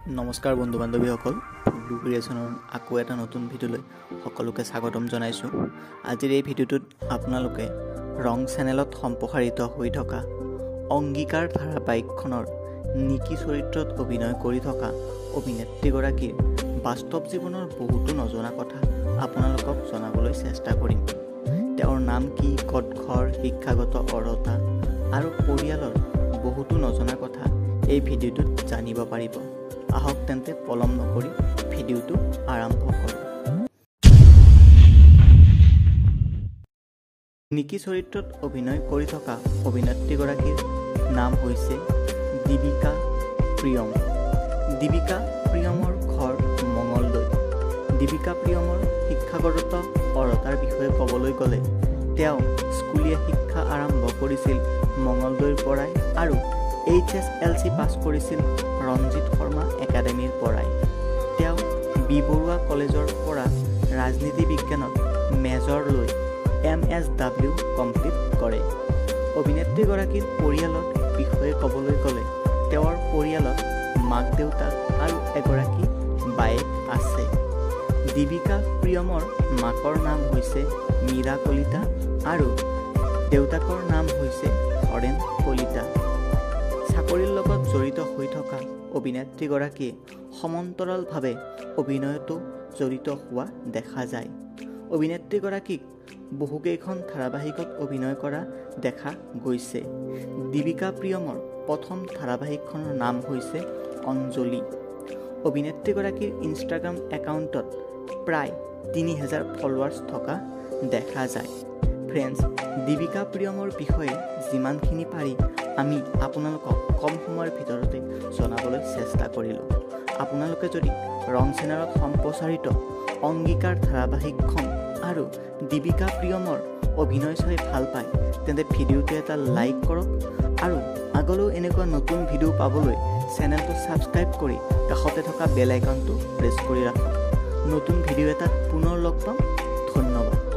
নমস্কাৰ বন্ধু বান্ধৱীসকল, ব্লু ক্ৰিয়েশ্যনৰ আকৌ এটা নতুন ভিডিঅ'লৈ সকলোকে স্বাগতম জনাইছোঁ। আজিৰ এই ভিডিঅ'টোত আপোনালোকে ৰং চেনেলত সম্প্ৰসাৰিত হৈ থকা অংগীকাৰ ধাৰাবাহিকখনৰ নিকি চৰিত্ৰত অভিনয় কৰি থকা অভিনেত্ৰীগৰাকীৰ বাস্তৱ জীৱনৰ বহুতো নজনা কথা আপোনালোকক জনাবলৈ চেষ্টা কৰিম। তেওঁৰ নাম কি, ক'ত ঘৰ, শিক্ষাগত অৰ্হতা আৰু পৰিয়ালৰ বহুতো নজনা কথা এই ভিডিঅ'টোত জানিব পাৰিব। আহক তেন্তে পলম নকৰি ভিডিঅ'টো আৰম্ভ কৰোঁ। নিকি চৰিত্ৰত অভিনয় কৰি থকা অভিনেত্ৰীগৰাকীৰ নাম হৈছে দীপিকা প্ৰিয়ম। দীপিকা প্ৰিয়মৰ ঘৰ মঙলদৈত। দীপিকা প্ৰিয়মৰ শিক্ষাগত অৰ্হতাৰ বিষয়ে ক'বলৈ গ'লে তেওঁ স্কুলীয়া শিক্ষা আৰম্ভ কৰিছিল মঙলদৈৰ পৰাই আৰু HSLC পাছ কৰিছিল ৰঞ্জিত শৰ্মা একাডেমীৰ পৰাই। তেওঁ বি বৰুৱা কলেজৰ পৰা ৰাজনীতি বিজ্ঞানত মেজৰ লৈ MSW complete কৰে। অভিনেত্ৰীগৰাকীৰ পৰিয়ালৰ বিষয়ে ক'বলৈ গ'লে তেওঁৰ পৰিয়ালত মাক দেউতাক আৰু এগৰাকী বায়েক আছে। দীপিকা প্ৰিয়মৰ মাকৰ নাম হৈছে মীৰা কলিতা আৰু দেউতাকৰ নাম হৈছে হৰেণ কলিতা। চাকৰিৰ লগত জড়িত হৈ থকা অভিনেত্ৰীগৰাকীয়ে সমান্তৰালভাৱে অভিনয়তো জড়িত হোৱা দেখা যায়। অভিনেত্ৰীগৰাকীক বহুকেইখন ধাৰাবাহিকত অভিনয় কৰা দেখা গৈছে। দীপিকা প্ৰিয়মৰ প্ৰথম ধাৰাবাহিকখনৰ নাম হৈছে অঞ্জলি। অভিনেত্ৰীগৰাকীৰ ইনষ্টাগ্ৰাম একাউণ্টত প্ৰায় 3000 ফলোৱাৰ্ছ থকা দেখা যায়। ফ্ৰেণ্ডছ, দীপিকা প্ৰিয়মৰ বিষয়ে যিমানখিনি পাৰি আমি আপোনালোকক কম সময়ৰ ভিতৰতে জনাবলৈ চেষ্টা কৰিলোঁ। আপোনালোকে যদি ৰং চেনেলত সম্প্ৰচাৰিত অংগীকাৰ ধাৰাবাহিকখন আৰু দীপিকা প্ৰিয়মৰ অভিনয় চাই ভাল পায় তেন্তে ভিডিঅ'টো এটা লাইক কৰক আৰু আগলৈও এনেকুৱা নতুন ভিডিঅ' পাবলৈ চেনেলটো ছাবস্ক্ৰাইব কৰি কাষতে থকা বেল আইকনটো প্ৰেছ কৰি ৰাখক। নতুন ভিডিঅ' এটাত পুনৰ লগ পাম। ধন্যবাদ।